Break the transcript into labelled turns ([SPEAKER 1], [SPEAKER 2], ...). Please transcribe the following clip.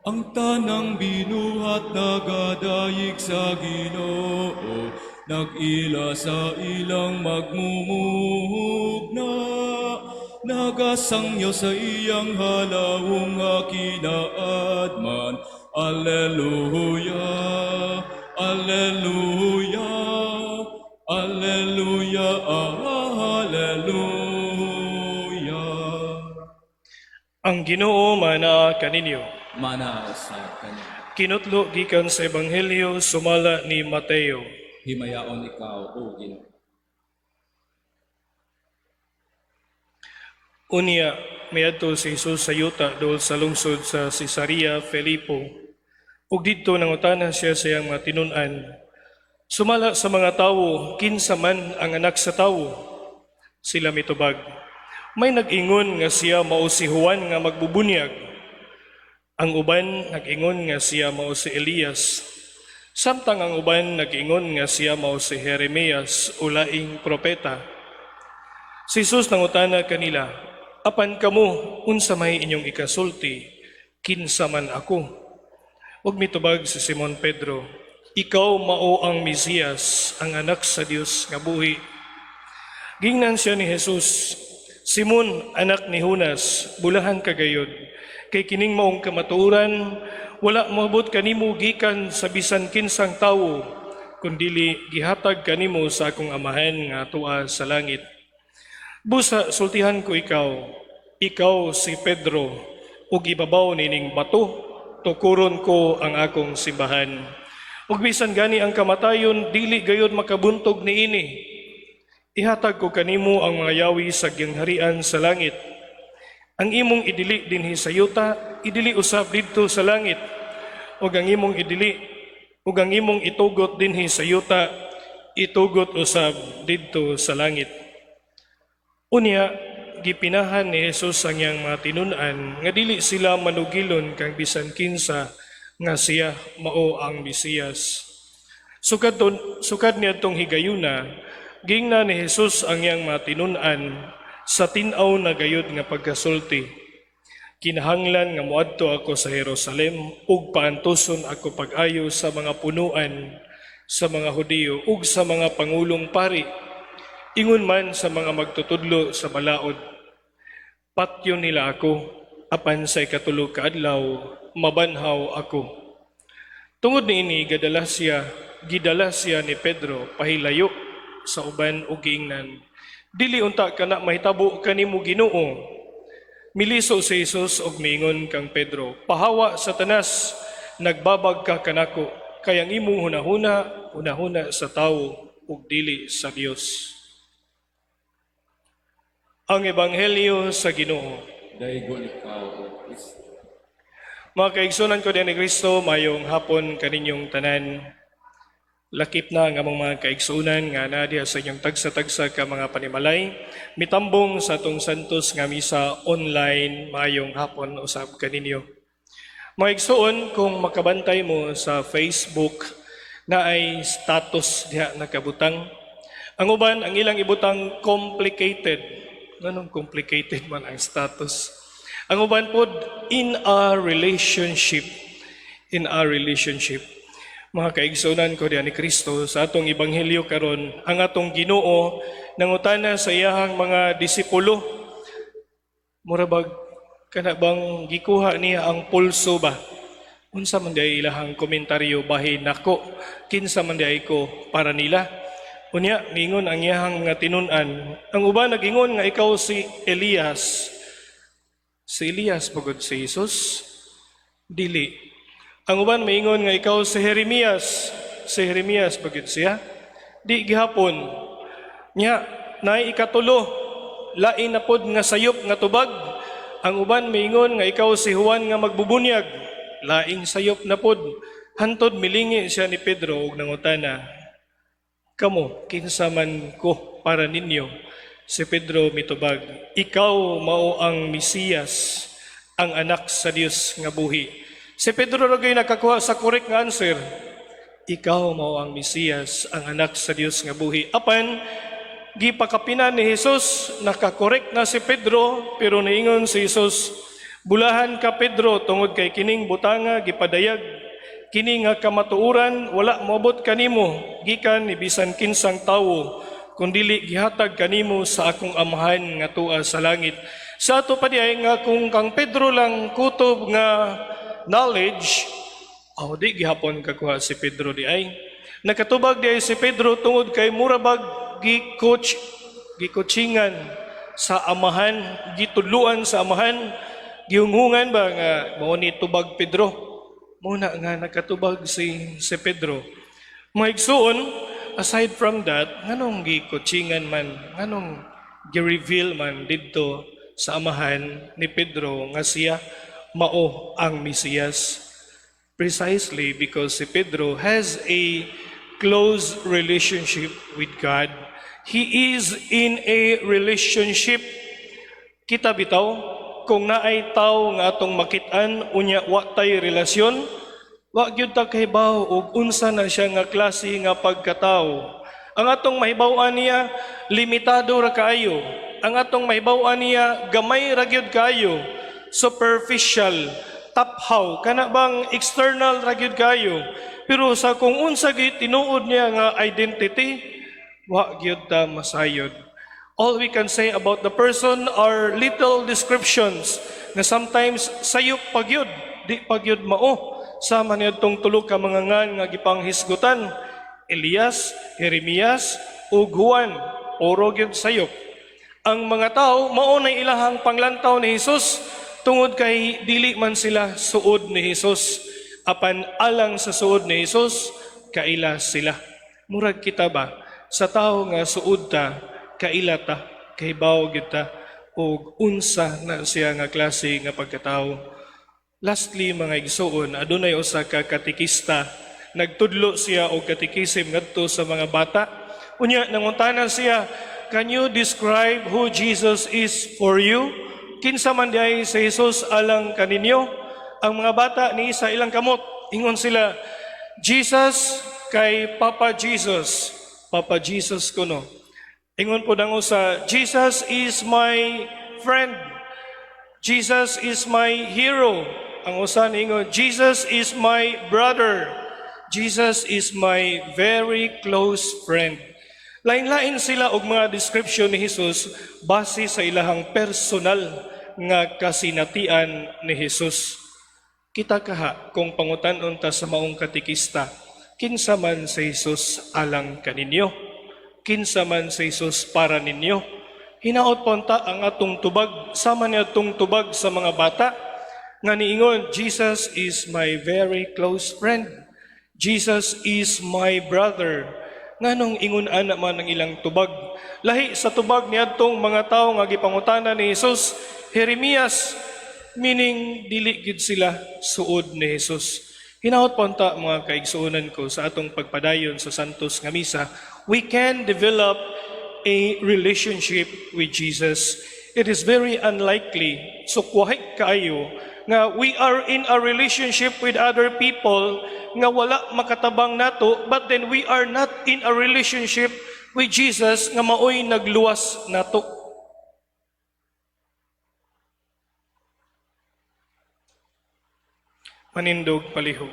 [SPEAKER 1] Ang tanang binuhat nagadayeg sa Ginoo, nag-ila sa ilang magmumugna, nagasangyaw sa iyang halawong nga kinaadman. Alleluia, Alleluia, Alleluia, Alleluia.
[SPEAKER 2] Ang Ginoo mana kaninyo.
[SPEAKER 1] Mana sa kanya.
[SPEAKER 2] Kinutlo gikan sa Ebanghelyo sumala ni Mateo.
[SPEAKER 1] Himayaon ikaw, O Ginoo.
[SPEAKER 2] Unya, miadto si Jesus sa yuta duol sa lungsod sa Cesarea Filipo. Ug didto nangutana siya sa iyang mga tinun-an, "Sumala sa mga tawo, kinsa man ang Anak sa Tawo?" Sila mitubag, "May nag-ingon nga siya mao si Juan nga magbubunyag. Ang uban nag-ingon nga siya mao si Elias. Samtang ang uban nag-ingon nga siya mao si Jeremias o laing propeta." Si Jesus nangutana kanila, "Apan kamo, unsa may inyong ikasulti, kinsa man ako?" Ug mitubag si Simon Pedro, "Ikaw mao ang Mesiyas, ang Anak sa Dios nga buhi." Gingnan siya ni Jesus, "Simon, anak ni Jonas, bulahan ka gayod, kay kining maong kamatuoran, wala moabot kanimo gikan sa bisan kinsang tawo, kundili gihatag kanimo sa akong Amahan nga tua sa langit. Busa sultihan ko ikaw, ikaw si Pedro, ug ibabaw nining bato, tukuron ko ang akong simbahan. Ug bisan gani ang kamatayon, dili gayod makabuntog niini. Ihatag ko kanimo ang mga yawi sa gingharian sa langit. Ang imong idili dinhi sa yuta, idili usab didto sa langit. Ug ang imong idili ug ang imong itugot dinhi sa yuta, itugot usab didto sa langit." Unya, gipinahan ni Jesus ang iyang mga tinun-an nga dili sila manugilon kang bisan kinsa nga siya mao ang Mesiyas. Sukad niadtong higayuna, gingna ni Jesus ang iyang mga tinun-an sa tin-aw na gayud nga pagkasulti, "Kinahanglan nga moadto ako sa Jerusalem ug paantuson ako pag-ayo sa mga punuan sa mga Hudiyo ug sa mga pangulong pari, ingon man sa mga magtutudlo sa balaod. Patyon nila ako, apan sa ikatulo ka adlaw mabanhaw ako." Tungod niini gidala siya ni Pedro pahilayo sa uban ug giingnan, "Dili unta kana mahitabo kanimo, Ginoo." Miliso si Jesus ug miingon kang Pedro, "Pahawa, Satanas, nagbabag ka kanako, kay ang imong hunahuna, hunahuna sa tawo ug dili sa Dios." Ang Ebanghelyo sa Ginoo.
[SPEAKER 1] Daygon ikaw, O Kristo.
[SPEAKER 2] Mga kaigsunan ko ni Kristo, mayong hapon kaninyong tanan. Lakip na ang among mga kaigsunan nga naa diha sa inyong tagsa-tagsa ka mga panimalay. Mitambong sa atong Santos nga Misa online, mayong hapon usab kaninyo. Mga igsuon, kung makabantay mo sa Facebook naay status diha nakabutang. Ang uban, ang ilang ibutang, "complicated." Nganong complicated man ang status? Ang uban pod, "in a relationship." "In a relationship." Mga kaigsunan ko diha ni Kristo, sa atong ebanghelyo karon, ang atong Ginoo nangutana sa iyahang mga disipulo. Mura bag kana bang gikuha niya ang pulso ba? Unsa man diay ilahang komentaryo bahin nako? Kinsa man diay ko para nila? Unya, mingon ang iyahang mga tinun-an. Ang uban nagingon nga ikaw si Elias. Si Elias pagod si Jesus? Dili. Ang uban maingon nga ikaw si Jeremias. Si Jeremias pagod siya? Di gihapon. Nya, naay ikatulo, lain na pod nga sayop nga tubag. Ang uban maingon nga ikaw si Juan nga magbubunyag. Laing sayop na pod. Hantod milingi siya ni Pedro ug nangutana, "Kamo, kinsa man ko para ninyo?" Si Pedro mitubag, "Ikaw mao ang Mesiyas, ang Anak sa Dios nga buhi." Si Pedro ra gyud nakakuha sa correct nga answer. "Ikaw mao ang Mesiyas, ang Anak sa Dios nga buhi." Apan gipakapinan ni Jesus, nakakorek na si Pedro, pero niingon si Jesus, Bulahan ka, Pedro, tungod kay kining butanga gipadayag kini nga kamatuoran wala moabot kanimo gikan ni bisan kinsang tawo, kundili gihatag kanimo sa akong Amahan nga tua sa langit. Sa ato pa diay nga kung kang Pedro lang kutob nga knowledge, aw di gihapon kakuha si Pedro di ay. Nakatubag di ay si Pedro tungod kay murabag gi-coach, gi-coachingan sa Amahan, gitudluan sa Amahan, gihunghungan ba nga mao ni tubag, Pedro. Muna nga nakatubag si Pedro. Mga igsuon, aside from that, nganong gi-coachingan man, nganong gi-reveal man didto sa Amahan ni Pedro nga siya mao ang Mesiyas? Precisely because si Pedro has a close relationship with God. He is in a relationship. Kita bitaw, kung naay tawo nga atong makit-an unya wa tay relasyon, wa gyud ta kahibaw og unsa na siya nga klase nga pagkatawo. Ang atong mahibaw-an niya, limitado ra kaayo. Ang atong mahibaw-an niya, gamay ra gyud kaayo, superficial, taphaw, kana bang external ra gyud kaayo. Pero sa kung unsa gyud tinuod niya nga identity, wa gyud ta masayod. All we can say about the person are little descriptions na sometimes sayop pa gyud, di pa gyud mao. Sama niadtong tulo ka mga ngan nga gipanghisgutan, Elias, Jeremias ug Juan, puro gyud sayop. Ang mga tao mao na ilahang panglantaw ni Jesus tungod kay dili man sila suod ni Jesus. Apan alang sa suod ni Jesus, kaila sila. Murag kita ba, sa tao nga suod ta, kaila ta, kahibaw gyud ta og unsa na siya nga klase nga pagkatao. Lastly, mga igsuon, adunay usa ka katekista. Nagtudlo siya og katekisim ngadto sa mga bata. Unya nangutana siya, "Can you describe who Jesus is for you? Kinsa man diay si Jesus alang kaninyo?" Ang mga bata niisa ilang kamot. Ingon sila, "Jesus kay Papa Jesus. Papa Jesus kuno." Ingon pod ang usa, "Jesus is my friend. Jesus is my hero." Ang usa niingon, "Jesus is my brother. Jesus is my very close friend." Lain-lain sila og mga description ni Jesus base sa ilahang personal nga kasinatian ni Jesus. Kita kaha, kung pangutan-on ta sa maong katekista, "Kinsa man si Jesus alang kaninyo? Kinsa man si Jesus para ninyo?" Hinaot pa unta ang atong tubag sama ni atong tubag sa mga bata nga niingon, "Jesus is my very close friend. Jesus is my brother." Nganong ingon ana man ang ilang tubag? Lahi sa tubag niadtong mga tawo nga gipangutana ni Jesus, Jeremias, meaning dili gid sila suod ni Jesus. Hinaot pa unta, mga kaigsuonan ko, sa atong pagpadayon sa Santos nga Misa, we can develop a relationship with Jesus. It is very unlikely, sukwahi kaayo, nga we are in a relationship with other people nga wala makatabang nato, but then we are not in a relationship with Jesus nga maoy nagluwas nato. Manindog palihog.